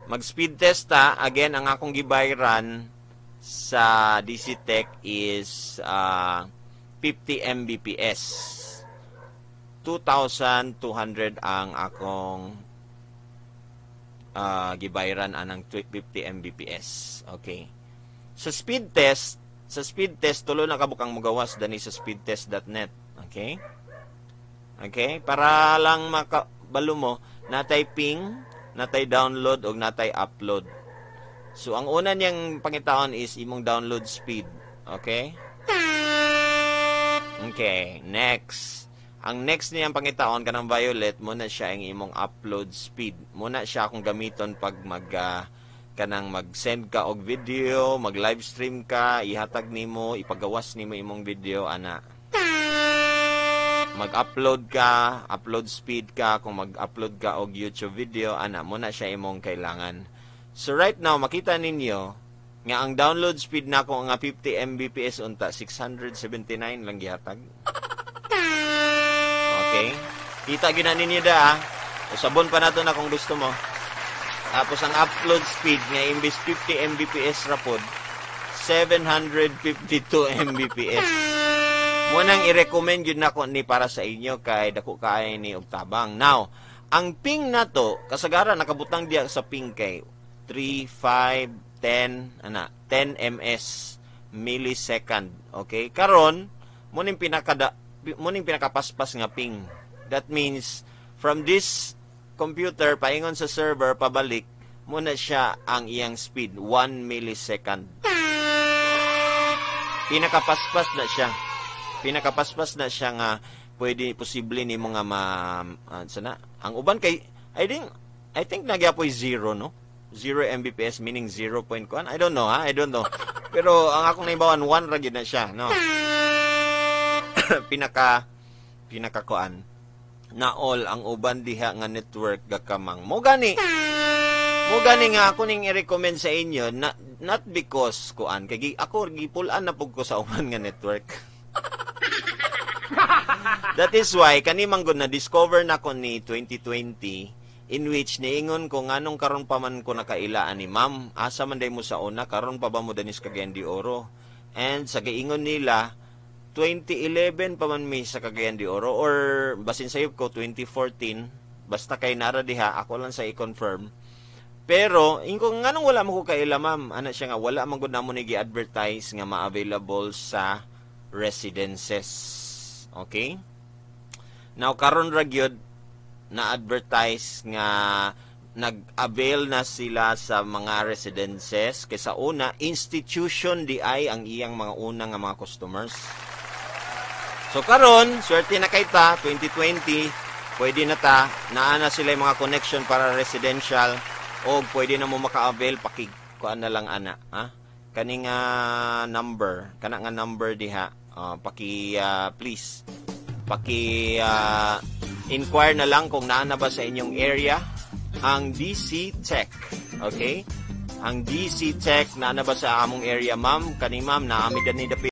Mag-speed test ta. Again, ang akong gibayran sa DC Tech is 50 Mbps. 2,200 ang akong gibayran anang 50 Mbps. Okay. Sa speed test, tulo na kabuk ang mugawas dani sa speedtest.net. Okay? Okay? Para lang makabalo mo, natay ping, natay download, og natay upload. So, ang una niyang pangitaon is imong download speed. Okay? Okay, next. Ang next niyang pangitaon, kanang violet, mao na siya ang imong upload speed. Mao na siya akong gamiton pag mag kanang mag-send ka og video, mag live stream ka, ihatag nimo, ipagawas nimo imong video ana. Mag-upload ka, upload speed ka, kung mag-upload ka og YouTube video ana, mao na siya imong kailangan. So right now makita ninyo nga ang download speed nako nga 50 Mbps unta 679 lang gihatag. Okay? Kita gyud na ninyo da ah. Usabon pa nato na kung gusto mo. Tapos ang upload speed nga imbis 50 Mbps ra pod, 752 Mbps. Mao nang i-recommend gyud nako ni para sa inyo kay dako kaayo ni og tabang. Now, ang ping nato kasagaran nakabutang diya sa ping kay 3, 5, 10, ana, 10 ms millisecond. Okay? Karon, mao ning pinakapaspas nga ping. That means from this computer paingon sa server pabalik, mao na siya ang iyang speed, 1 millisecond. Pinakapaspas na siya. Pinakapaspas na siya nga pwede posible ni mga ma sana ang uban kay I think nagyapoy zero, no? 0 Mbps meaning 0 point kuan. I don't know ha, I don't know. Pero ang akong naibawan, 1 ra gyud na siya, no? Pinaka pinaka kuan na all ang uban diha nga network gakamang. Mo gani nga ako ning i-recommend sa inyo na, not because kuan kay ako gipul-an na pug ko sa uban nga network. That is why kani man gud na discover na ko ni 2020, in which niingon ko, nganong karon pa man ko nakaila ani, ma'am? Asa man day mo sa una? Karon pa ba mo danis Cagayan de Oro? And sa giingon nila, 2011 pa man mi sa Cagayan de Oro or basin sayop ko 2014, basta kay nara diha, ako lang sa i-confirm. Pero ingon ko, nganong wala mo ko kaila, ma'am? Ana siya nga wala man gud namo ni gi-advertise nga ma-available sa residences. Okay, now karon ra gyud na advertise nga nag-avail na sila sa mga residences, kay sa una institution di ay ang iyang mga una nga mga customers. So karon, swerte na kay ta 2020, pwede na ta, naa na sila yung mga connection para residential o pwede na mo maka-avail. Paki kuan na lang ana, ha? Kani nga number, kana nga number diha, paki please paki inquire na lang kung naa na ba sa inyong area ang DC Tech. Okay? Ang DC Tech, naa na ba sa among area, ma'am? Kani ma'am, naa mi dani dapit.